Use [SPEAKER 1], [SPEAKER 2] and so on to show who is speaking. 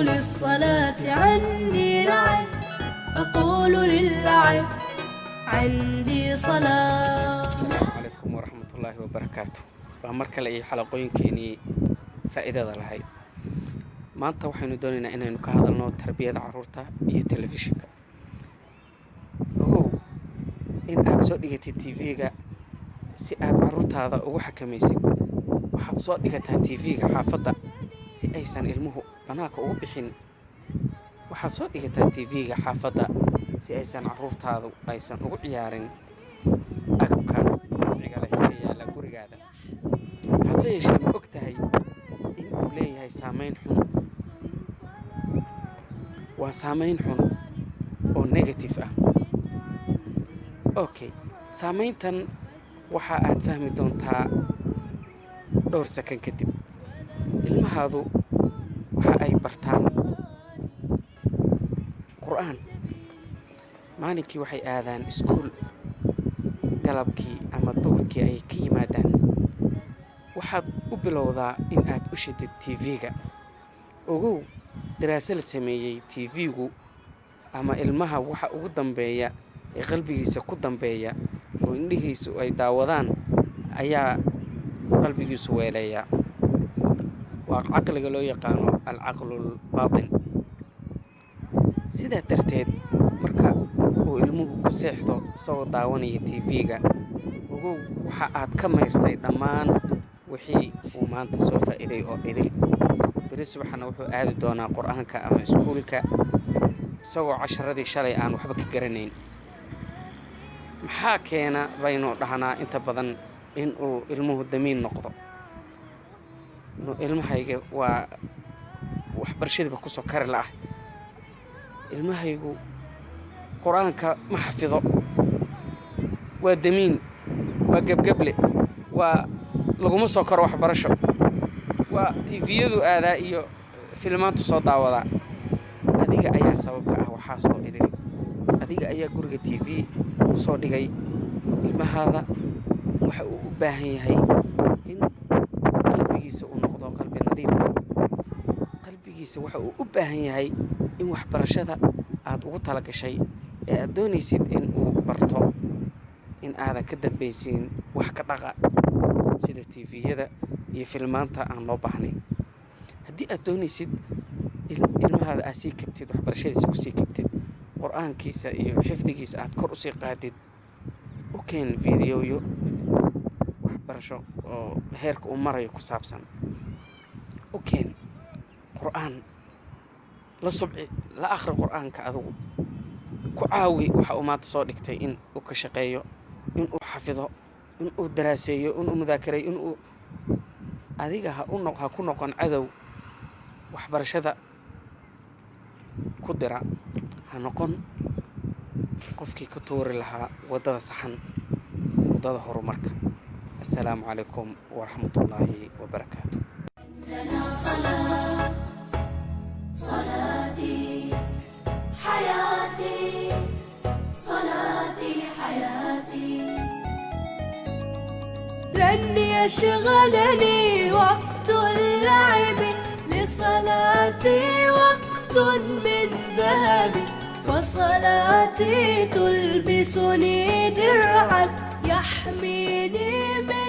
[SPEAKER 1] للصلاة عندي لعب، أقول للعب عندي صلاة.
[SPEAKER 2] Calaykum waraxmatullaahi wabarakaatu. Waa mar kale iyo xalaqooyinkeenii faa'iidada lahayd. Maanta waxaynu doonaynaa inaynu ka hadalno tarbiyada carruurta iyo telefishinka. Ogow in aad soo dhigatid TV-ga si aad carruurtaada ugu xakamaysid. Waxaad soo dhigataa TV-ga xaafadda si aysan ilmuhu bannaanka ugu bixin. Waxaad soo dhigataa TV-ga xaafadda si aysan carruurtaadu aysan ugu ciyaarin agabka nafciga leh ee yaalla gurigaada. Hase yeeshee, ma og tahay in uu leeyahay saameyn xun? Waa saameyn xun oo negative ah. Okay, saameyntan waxa aad fahmi doontaa dhowr sakan kadib. Ilmahaadu waxa ay bartaan Qur'aan. Maalinkii waxay aadaan iskuul, galabkii ama duhurkii ayay ka yimaadaan. Waxaad u bilowdaa in aad u shidid TV-ga. Ogow, daraase la sameeyey, TV-gu ama ilmaha waxa ugu dambeeya ee qalbigiisa ku dambeeya oo indhihiisu ay daawadaan ayaa qalbigiisu weeleeyaa. Waa caqliga loo yaqaano alcaqlul baatin. Sidaa darteed, marka uu ilmuhu ku seexdo isagoo daawanaya TV-ga, ogow waxa aad ka mayrtay dhammaan wixii uu maanta soo faa'iiday oo idil. Beri subaxna wuxuu aadi doonaa Qur-aanka ama iskuulka isagoo casharadii shalay aan waxba ka garanayn. Maxaa keena baynu dhahnaa inta badan in uu ilmuhu damiin noqdo? Ilmahayga waa waxbarashadiiba kusoo kari la'ah, ilmahaygu Qur-aanka ma xafido, waa damiin, waa gebgeble, waa laguma soo karo waxbarasho, waa TV-yadu aadaa iyo filmaantu soo daawadaa. Adiga ayaa sababka ah waxaas oo idil. Adiga ayaa guriga TV usoo dhigay. Ilmahaada waxa uu u baahan yahay in qalbigiisa uu noqdo qalbi nadiif ah. Qalbigiisa waxa uu u baahan yahay in waxbarashada aad ugu tala gashay ee aad doonaysid in uu barto in aadan ka dambaysiin wax ka dhaqa sida TV-yada iyo filmaanta aan loo baahnayn. Haddii aad doonaysid ilmahaada aad sii kabtid, waxbarashadiisa kusii kabtid, Qur-aankiisa iyo xifdigiisa aad kor usii qaadid, u keen videoyo waxbarasho oo heerka uu marayo ku saabsan. U keen Qur-aan, la subci, la akhri Qur-aanka. Adigu ku caawi waxa uu maanta soo dhigtay in uu ka shaqeeyo, in uu xafido, in uu daraaseeyo, in uu mudaakareeyo. In uu adiga ha u ha ku noqon cadow waxbarashada ku dira. Ha noqon qofkii ka tuuri lahaa waddada saxan, waddada horumarka. Assalaamu calaykum waraxmatullaahi wabarakaatu.
[SPEAKER 1] لنا صلاة، صلاتي حياتي، صلاتي حياتي. لن يشغلني وقت اللعب، لصلاتي وقت من ذهب، فصلاتي تلبسني درعا يحميني من